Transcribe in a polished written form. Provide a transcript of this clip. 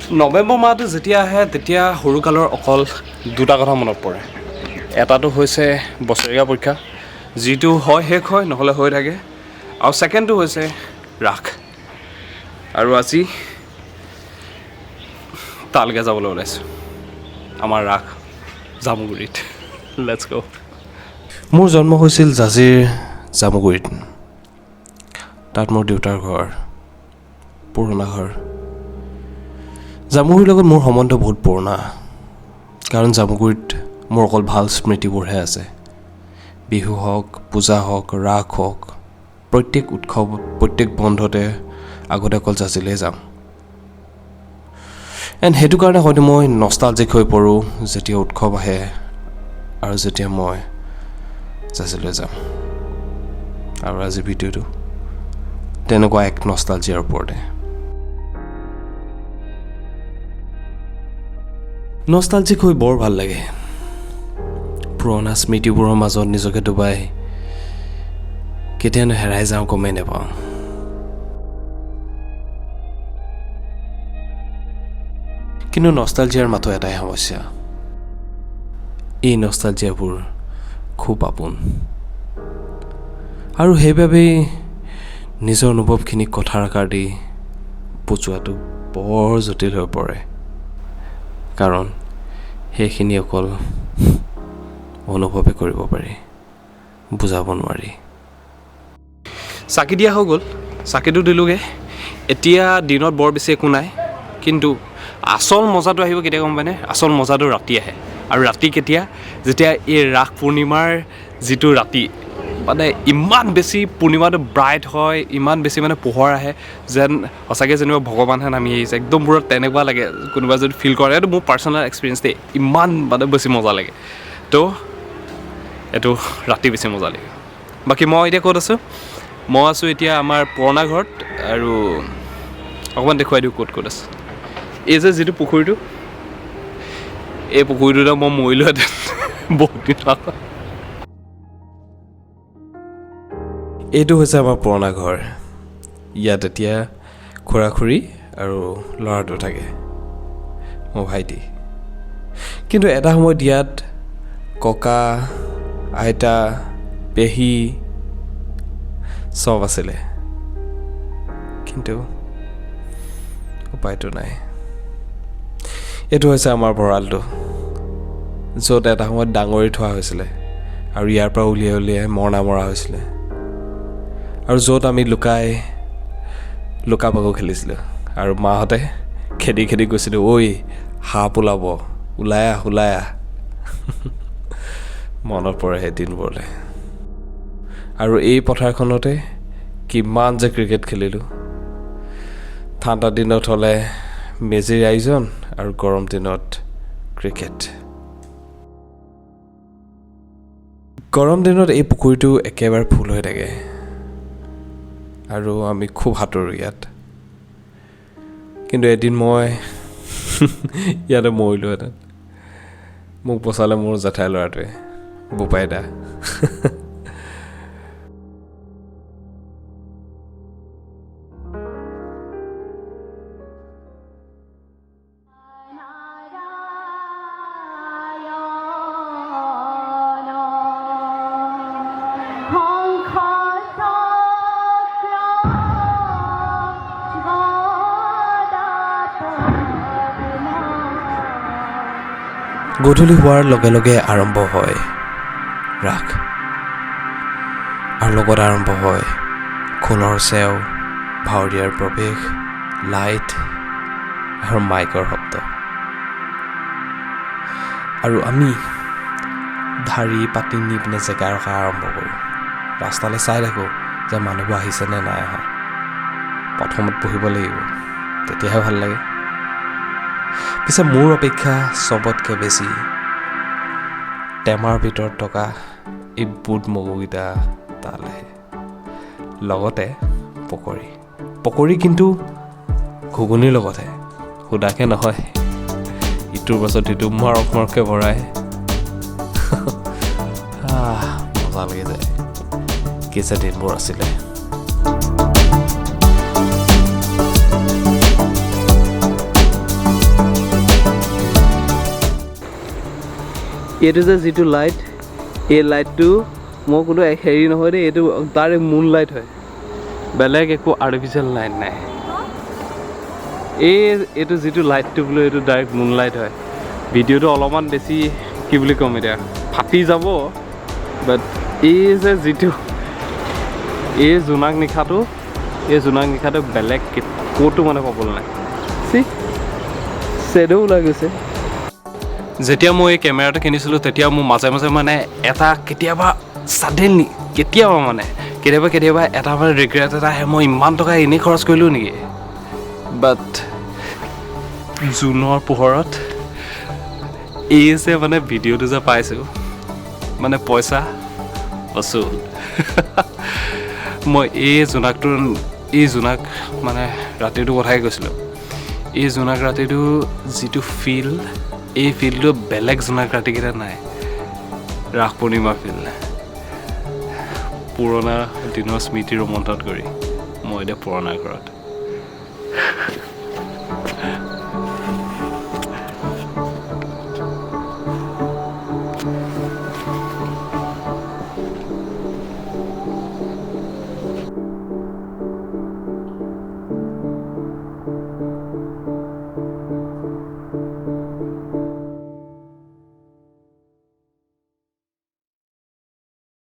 নৱেম্বৰ মাহটো যেতিয়া আহে তেতিয়া সৰুকালৰ অকল দুটা কথা মনত পৰে। এটাটো হৈছে বছৰেকীয়া পৰীক্ষা, যিটো হয় শেষ হয়, নহ'লে হৈ থাকে। আৰু ছেকেণ্ডটো হৈছে ৰাস। আৰু আজি তালৈকে যাবলৈ ওলাইছোঁ, আমাৰ ৰাস জামুগুৰিত। Let's go. মোৰ জন্ম হৈছিল জাঁজীৰ জামুগুৰিত। তাত মোৰ দেউতাৰ ঘৰ, পুৰণা ঘৰ। জামুগুৰিৰ লগত মোৰ সম্বন্ধ বহুত পুৰণা, কাৰণ জামুগুৰিত মোৰ অকল ভাল স্মৃতিবোৰহে আছে। বিহু হওক, পূজা হওক, ৰাস হওক, প্ৰত্যেক উৎসৱ, প্ৰত্যেক বন্ধতে আগতে অকল জাঁজীলৈ যাওঁ। এণ্ড সেইটো কাৰণে হয়তো মই নষ্টালজিক হৈ পৰোঁ যেতিয়া উৎসৱ আহে আৰু যেতিয়া মই জাঁজীলৈ যাওঁ। আৰু আজিৰ ভিডিঅ'টো তেনেকুৱা এক নষ্টালজিয়াৰ ওপৰতে। নষ্টালজিক হৈ বৰ ভাল লাগে। পুৰণা স্মৃতিবোৰৰ মাজত নিজকে ডুবাই কেতিয়ানো হেৰাই যাওঁ গমেই নাপাওঁ। কিন্তু নষ্টালজিয়াৰ মাথো এটাই সমস্যা, এই নষ্টালজিয়াবোৰ খুব আপোন আৰু সেইবাবেই নিজৰ অনুভৱখিনিক কথাৰ আকাৰ দি বুজোৱাটো বৰ জটিল হৈ পৰে, কাৰণ সেইখিনি অকল অনুভৱে কৰিব পাৰি, বুজাব নোৱাৰি। চাকি দিয়া হৈ গ'ল, চাকিটো দিলোঁগৈ। এতিয়া দিনত বৰ বেছি একো নাই, কিন্তু আচল মজাটো আহিব কেতিয়া গম পায়নে? আচল মজাটো ৰাতি আহে। আৰু ৰাতি কেতিয়া? যেতিয়া এই ৰাস পূৰ্ণিমাৰ যিটো ৰাতি, মানে ইমান বেছি পূৰ্ণিমাটো ব্ৰাইট হয়, ইমান বেছি মানে পোহৰ আহে, যেন সঁচাকৈ যেনিবা ভগৱানহে নামি আহিছে, একদম পূৰা তেনেকুৱা লাগে। কোনোবা যদি ফিল কৰে, এইটো মোৰ পাৰ্চনেল এক্সপিৰিয়েঞ্চ দেই, ইমান মানে বেছি মজা লাগে। তো এইটো ৰাতি বেছি মজা লাগে। বাকী মই এতিয়া ক'ত আছোঁ? মই আছোঁ এতিয়া আমাৰ পুৰণা ঘৰত, আৰু অকণমান দেখুৱাই দিওঁ ক'ত ক'ত আছোঁ। এই যে যিটো পুখুৰীটো, এই পুখুৰীটোতে মই মৰিলোহেঁতেন বহুত দিনৰ আগত। এইটো হৈছে আমাৰ পুৰণা ঘৰ। ইয়াত এতিয়া খুৰা খুৰী আৰু ল'ৰাটো থাকে, মোৰ ভাইটি। কিন্তু এটা সময়ত ইয়াত ককা, আইতা, পেহী চব আছিলে, কিন্তু উপায়টো নাই। এইটো হৈছে আমাৰ ভঁৰালটো, য'ত এটা সময়ত ডাঙৰি থোৱা হৈছিলে আৰু ইয়াৰ পৰা উলিয়াই উলিয়াই মৰণা মৰা হৈছিলে, আৰু য'ত আমি লুকাই লুকা ভাকু খেলিছিলোঁ আৰু মাহঁতে খেদি খেদি গৈছিলোঁ, ঐ সাপ ওলাব, ওলাই আহ, ওলাই আহ। মনত পৰে সেই দিনবোৰলৈ। আৰু এই পথাৰখনতে কিমান যে ক্ৰিকেট খেলিলোঁ। ঠাণ্ডা দিনত হ'লে মেজিৰ আয়োজন আৰু গৰম দিনত ক্ৰিকেট। গৰম দিনত এই পুখুৰীটো একেবাৰে ফুল হৈ থাকে আৰু আমি খুব সাঁতোৰোঁ ইয়াত। কিন্তু এদিন মই ইয়াতে মৰিলোহেঁতেন। মোক বচালে মোৰ জেঠাই ল'ৰাটোৱে, বোপাই দা। গধূলি হোৱাৰ লগে লগে আৰম্ভ হয় ৰাস, আৰু লগত আৰম্ভ হয় খোলৰ চেও, ভাৱৰীয়াৰ প্ৰৱেশ, লাইট আৰু মাইকৰ শব্দ। আৰু আমি ঢাৰি পাতি নি পিনে জেগা ৰখা আৰম্ভ কৰোঁ। ৰাস্তালৈ চাই থাকোঁ যে মানুহবোৰ আহিছে নে নাই অহা। প্ৰথমত বহিব লাগিব, তেতিয়াহে ভাল লাগে। পিছে মোৰ অপেক্ষা চবতকৈ বেছি টেমাৰ ভিতৰত থকা এই বুট মগুকেইটা তালৈ, লগতে পকৰি। পকৰি কিন্তু ঘুগুনিৰ লগতহে, সুদাকৈ নহয়। ইটোৰ পাছত ইটো মাৰক মাৰককৈ ভৰাই মজা লাগি যায়। কি যে দিনবোৰ আছিলে। এইটো যে যিটো লাইট, এই লাইটটো মই কোনো হেৰি নহয় দেই, এইটো ডাইৰেক্ট মুন লাইট হয়, বেলেগ একো আৰ্টিফিচিয়েল লাইট নাই। এইটো যিটো লাইটটো বোলো, এইটো ডাইৰেক্ট মুন লাইট হয়। ভিডিঅ'টো অলপমান বেছি, কি বুলি ক'ম এতিয়া, ফাটি যাব, বাট এই যে যিটো এই জোনাক নিশাটো, এই জোনাক নিশাটো বেলেগ ক'তো মানে পাবলৈ নাই। চি শ্বেডো ওলাই গৈছে। যেতিয়া মই এই কেমেৰাটো কিনিছিলোঁ, তেতিয়া মোৰ মাজে মাজে মানে এটা কেতিয়াবা ছাডেনলি কেতিয়াবা মানে কেতিয়াবা কেতিয়াবা এটা মানে ৰিগ্ৰেট এটা আহে, মই ইমান টকা এনেই খৰচ কৰিলোঁ নেকি? বাট জোনৰ পোহৰত এই যে মানে ভিডিঅ'টো যে পাইছোঁ, মানে পইচা বচুল। মই এই জোনাকটোৰ, এই জোনাক মানে ৰাতিটোৰ কথাই কৈছিলোঁ, এই জোনাক ৰাতিটো যিটো ফিল, এই ফিলটো বেলেগ জোনাক ৰাতিকেইটা নাই। ৰাস পূৰ্ণিমা ফিল, পুৰণা দিনৰ স্মৃতি ৰোমন্থন কৰি মই এতিয়া পুৰণা ঘৰত।